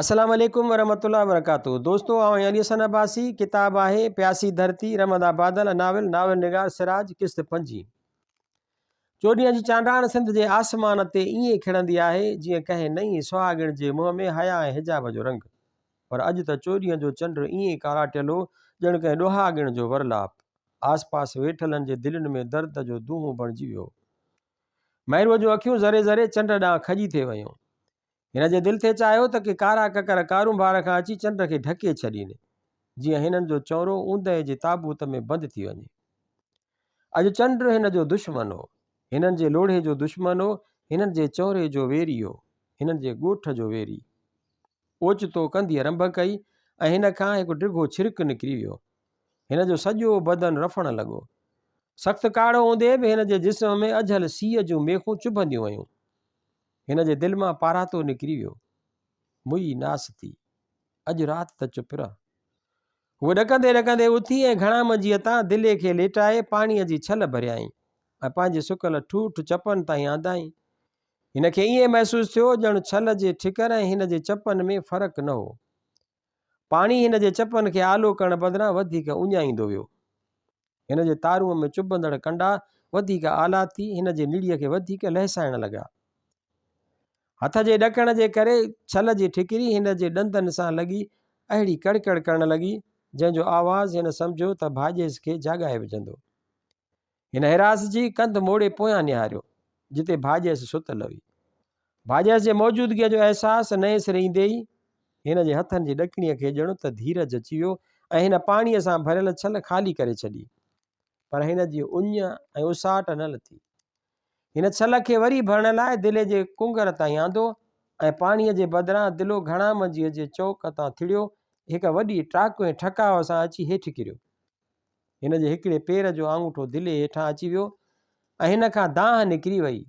السلام عليڪم ورحمة الله وبرڪاته دوستو آئون آهيان علي حسن عباسي ڪتاب آهي پياسي ڌرتي رمندا بادل ناول ناول نگار سراج قسط پنجين چوڏهينء جي چانڊاڻ سنڌ جي آسمان تي ائين کڙندي آهي جيئن ڪنهن نئين سهاڳڻ جي منهن ۾ حيا ۽ حجاب جو رنگ پر اڄ ته چوڏهينء جو چنڊ ائين ڪاراٽيل هو ڄڻ ڪنهن ڏوهاڳڻ جو ورلاپ آس پاس ويٺلن جي دلين ۾ درد جو دونهون بڻجي ويو مهروء جون اکيون ذري ذري چنڊ ڏانهن کڄي ٿي ويون هن جي دل ٿي چاهيو ته ڪي ڪارا ڪڪر ڪارونڀار کان اچي چنڊ کي ڍڪي ڇڏين، جيئن هنن جو چؤنرو اوندهه جي تابوت ۾ بند ٿي وڃي. اڄ چنڊ هن جو دشمن هو. هنن جي لوڙهي جو دشمن هو، هنن جي چؤنري جو ويري هو، هنن جي ڳوٺ جو ويري. اوچتو ڪنڌيء رنڀ ڪئي ۽ هن کان هڪ ڊگهو ڇرڪ نڪري ويو. هن جو سڄو بدن رڦڻ لڳو. سخت ڪاڙهو هوندي به هن جي جسم ۾ اجهل سيء جون ميخون چڀنديون ويون. هن جي دل مان پاراتو نڪري ويو. موئي ناس ٿي. اڄ رات ته چپ رهه. هوء ڏڪندي ڏڪندي اٿي ۽ گهڻا منجيء تان دلي کي ليٽائي پاڻيء جي ڇل ڀريائين ۽ پنهنجي سڪل ٺوٺ چپن تائين آندائين. هن کي ائين محسوس ٿيو ڄڻ ڇل جي ٺڪر ۽ هن جي چپن ۾ فرق نه هو. پاڻي هن جي چپن کي آلو ڪرڻ بدران وڌيڪ اڃائيندو ويو. هن جي تارونء ۾ چڀندڙ ڪنڊا وڌيڪ آلا ٿي هن جي نڙيء کي وڌيڪ لهسائڻ لڳا. هٿ جي ڏڪڻ جي ڪري ڇل جي ٺڪري هن جي ڏندن سان لڳي اهڙي ڪڙڪڙ ڪرڻ لڳي، جنهن جو آواز هن سمجهيو ته ڀاڄيس کي جاڳائي وجهندو. هن هراسجي ڪنڌ موڙي پويان نهاريو، جتي ڀاڄيس ستل هئي. ڀاڄيس جي موجودگيء جو احساس نئين سر ايندي ئي هن جي هٿن جي ڏڪڻيء کي ڄڻ ته ڌيرج اچي ويو ۽ هن پاڻيء سان ڀريل ڇل خالي ڪري ڇڏي. پر هن جي اڃ ۽ اساٽ نه لٿي. هن ڇل کي وري ڀرڻ لاء دلي جي ڪنگر تائين آندو ۽ پاڻيء جي بدران دلو گهڻا منجيء جي چوڪ تان ٿڙيو هڪ وڏي ٽاڪ ۽ ٺڪاء سان اچي هيٺ ڪريو. هن جي هڪڙي پير جو آڱوٺو دلي هيٺان اچي ويو ۽ هن کان دانهن نڪري وئي،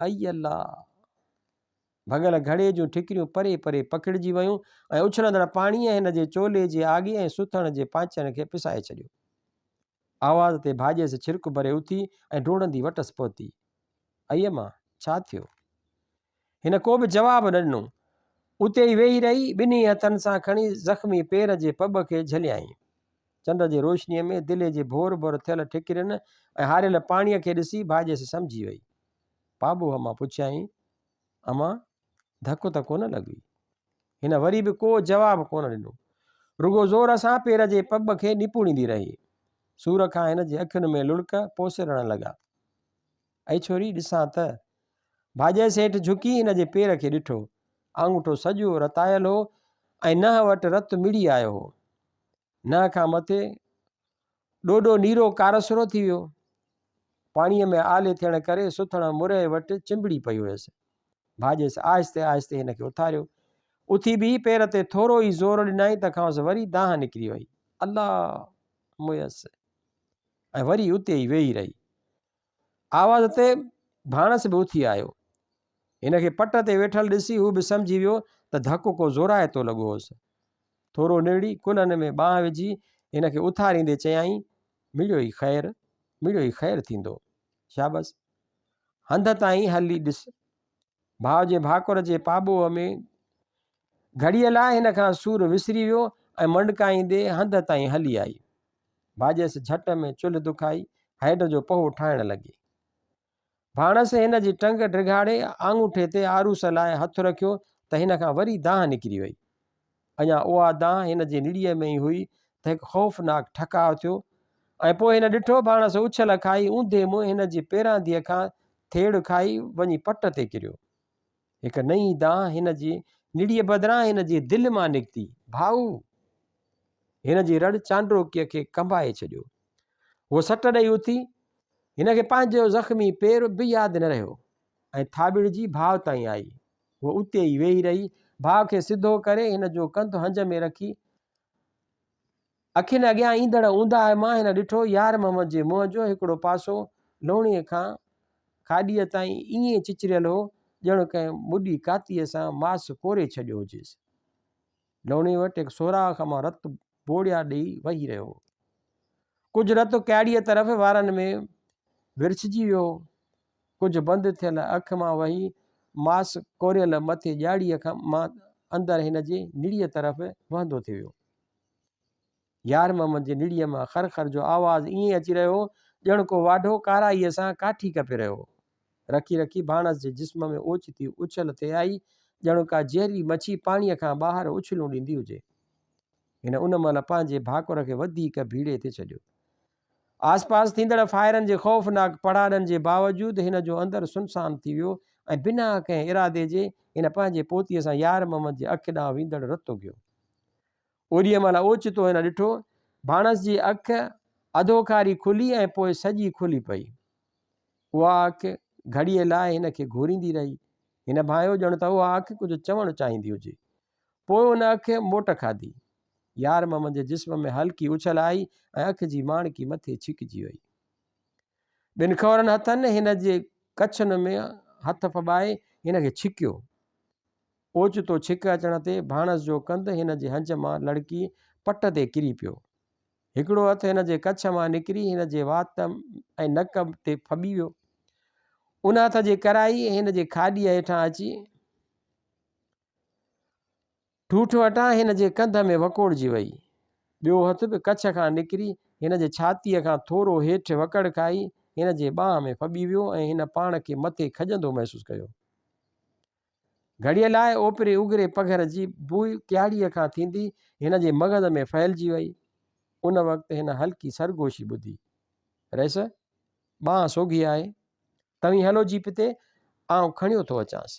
ائي الله! ڀڳل گهڙي جون ٺڪريون پري پري پکڙجي ويون ۽ اڇلندڙ پاڻيء هن جي چولي جي آڳي ۽ سٿڻ جي پانچن کي پسائي ڇڏيو. آواز تي ڀاڄيس ڇرڪ ڀري اٿي ۽ ڊوڙندي وٽس پهتي. ائي امان! ڇا ٿيو؟ هن ڪو به جواب نه ڏنو. اتي ئي ويهي رهي، ٻنهي هٿن سان کڻي زخمي پير جي پٻ کي جهليائين. چنڊ جي روشنيء ۾ دلي جي ڀور ڀور ٿيل ٺڪرين ۽ هاريل پاڻيء کي ڏسي ڀاڄيس سمجهي وئي. پاٻوهه مان پڇيائين، امان، ڌڪ ته ڪونه لڳئي؟ هن وري به ڪو جواب ڪونه ڏنو. رڳو زور سان پير جي پٻ کي نپوڙيندي رهي. سور کان هن جي اکين ۾ لڙڪ پوسرڻ لڳا. اي ڇوري، ڏسان ته. ڀاڄيس هيٺ جهڪي هن جي پير کي ڏٺو. آڱوٺو سڄو رتايل هو ۽ ننهن وٽ رت مڙي آيو هو. ننهن کان مٿي ڏوڏو نيرو ڪارسرو ٿي ويو. پاڻيء ۾ آلي ٿيڻ ڪري سٿڻ مرهي وٽ چنبڙي پئي هيس. ڀاڄيس آهستي آهستي هن کي اٿاريو. اٿي بيهي پير تي ٿورو ئي زور ڏنائين ته کانئس وري دانهن نڪري وئي. الله! مئس! ۽ وري اتي ئي ويهي رهي. آواز تي ڀاڻس به اٿي آيو. هن کي پٽ تي ويٺل ڏسي هو به سمجهي ويو ته ڌڪ ڪو زورائتو لڳو هوس. ٿورو نرڙي ڪلهن ۾ ٻانهن وجهي هن کي اٿاريندي چيائين، مڙيو ئي خير، مڙيو ئي خير ٿيندو. شابس! هنڌ تائين هلي ڏس. ڀاء جي ڀاڪر جي پاٻوهه ۾ گهڙيء لاء هن کان سور وسري ويو ۽ منڊڪائيندي هنڌ تائين هلي آئي. ڀاڄيس جهٽ ۾ چلهه دکائي هيڊ جو پهو ٺاهڻ لڳي. ڀاڻس هن جي ٽنگ ڊگهاڙي آڱوٺي تي آروس لاء هٿ رکيو ته هن کان وري دانهن نڪري وئي. اڃا اها دانهن هن جي نڙيء ۾ ئي هئي ته هڪ خوفناڪ ٺڪاء ٿيو ۽ پوء هن ڏٺو ڀاڻس اڇل کائي اونڌي منهن هن جي پيرانديء کان ٿيڙ کائي وڃي پٽ تي ڪريو. هڪ نئين دانهن هن جي نڙيء بدران هن جي دل مان نڪتي، ڀائو! هن جي رڙ چانڊوڪيء کي ڪنبائي ڇڏيو. هوء سٽ ڏئي اٿي. هن کي پنهنجو زخمي پير به ياد نه رهيو ۽ ٿاٻڙجي ڀاء تائين آئي. هوء اتي ئي ويهي رهي. ڀاء کي سڌو ڪري هن جو ڪنڌ هنج ۾ رکي اکين اڳيان ايندڙ اونداهه مان هن ڏٺو يار محمد جي منهن جو هڪڙو پاسو لوڻيء کان کاڏيء تائين ائين چچريل هو ڄڻ ڪنهن مڏي ڪاتيء سان ماس ڪوري ڇڏيو هجيس. لوڻي وٽ هڪ سوراخ مان رت ٻوڙيا ڏيئي وهي رهيو هو. ڪجهه رت ڪياڙيء طرف وارن ۾ ورڇجي ويو هو. ڪجهه بند ٿيل اک مان وهي ماس ڪوريل مٿي ڄاڙيء کان مان اندر هن جي نڙيء طرف وهندو ٿي ويو. يار محمد جي نڙيء مان خر خر جو آواز ائين اچي رهيو هو، ڄڻ ڪو واڍو ڪارائيء سان ڪاٺي ڪپي رهيو هو. رکي رکي ڀاڻس جي جسم ۾ اوچتي اڇل ٿي آئي، ڄڻ ڪا جهري مڇي پاڻيء کان ٻاهر اڇلون ڏيندي هجي. هن ان مهل پنهنجي ڀاڪر کي وڌيڪ ڀيڙي ٿي ڇڏيو. آسپاس ٿيندڙ فائرن جي خوفناڪ پڙاڏن جي باوجود هن جو اندر سنسان ٿي ويو ۽ بنا ڪنهن ارادي جي هن پنهنجي پوتيء سان يار محمد جي اک ڏانهن ويندڙ رت اگهيو. اوڏيء مهل اوچتو هن ڏٺو، ڀاڻس جي اک اڌوکاري کلي ۽ پوء سڄي کلي پئي. اها اک گهڙيء لاء هن کي گهوريندي رهي. هن ڀانئيو ڄڻ ته اها اک ڪجهه چوڻ چاهيندي هجي. پوء ان اک موٽ کاڌي. يار محمد جي جسم ۾ هلڪي اڇل آئي ۽ اک جي ماڻڪي مٿي ڇڪجي وئي. ٻن کورن هٿن هن جي ڪڇن ۾ هٿ ڦٻائي هن کي ڇڪيو. اوچتو ڇڪ اچڻ تي ڀاڻس جو ڪنڌ هن جي هنج مان لڙڪي پٽ تي ڪري پيو. هڪڙو هٿ هن جي ڪڇ مان نڪري هن جي وات ۽ نڪ تي ڦٻي ويو. ان هٿ جي ڪرائي هن جي کاڏيء هيٺان اچي ٺوٺ وٽان هن جي ڪنڌ ۾ وڪوڙجي وئي. ٻيو هٿ به ڪڇ کان نڪري هن جي ڇاتيء کان ٿورو هيٺ وڪڙ کائي هن جي ٻانهن ۾ ڦٻي ويو ۽ هن پاڻ کي مٿي کڄندو محسوس ڪيو. گهڙيء لاء اوپري اگري پگهر جي بوء ڪياڙيء کان ٿيندي هن جي مغز ۾ ڦهلجي وئي. ان وقت هن هلڪي سرگوشي ٻڌي. رئيس! ٻانهن سوگهي آهي. توهين هلو جيپ تي، آئون کڻيو ٿو اچانس.